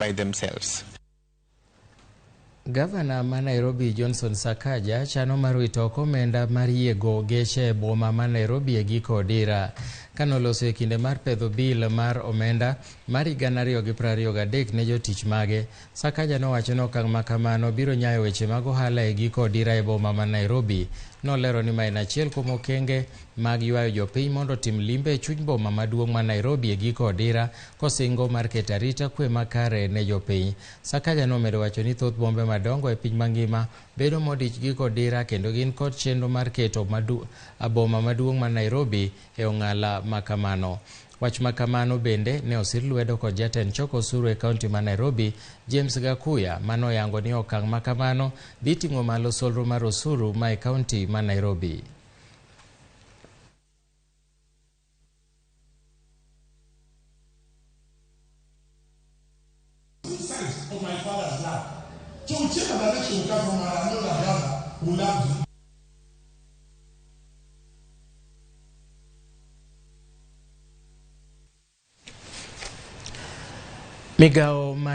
By themselves. Gavana ma Nairobi Johnson Sakaja chano mar wito oko omenda mar yiego geche e boma ma Nairobi e giko odira. Kanoloso e kinde mar pedho bil mar omenda mar higa 2023 ne jotich mage, Sakaja nowacho ni okang' ma kamano biro nyayo weche mag ohala e giko odira e boma ma Nairobi. Nolero ni ma en achiel kuom okenge mag ywayo jopiny mondo otim limbe e chuny boma maduong' ma Nairobi e giko odira kosingo mar keto arita kwe makare ne jopiny. Sakaja nomedo wacho ni thoth bombe madongo e piny mangima bedo modich giko odira kendo gin kod chenro mar keto boma maduong' ma Nairobi e ong'ala ma kamano. Wach ma kamano bende ne osir lwedo kod jatend choko osuru e kaunti ma Nairobi James Gakuya manoyango ni okang' ma kamano dhi ting'o malo solro mar osuru ma e kaunti ma Nairobi. Of my father's love. So whichever direction you come from, I know that brother will love you. Migao mar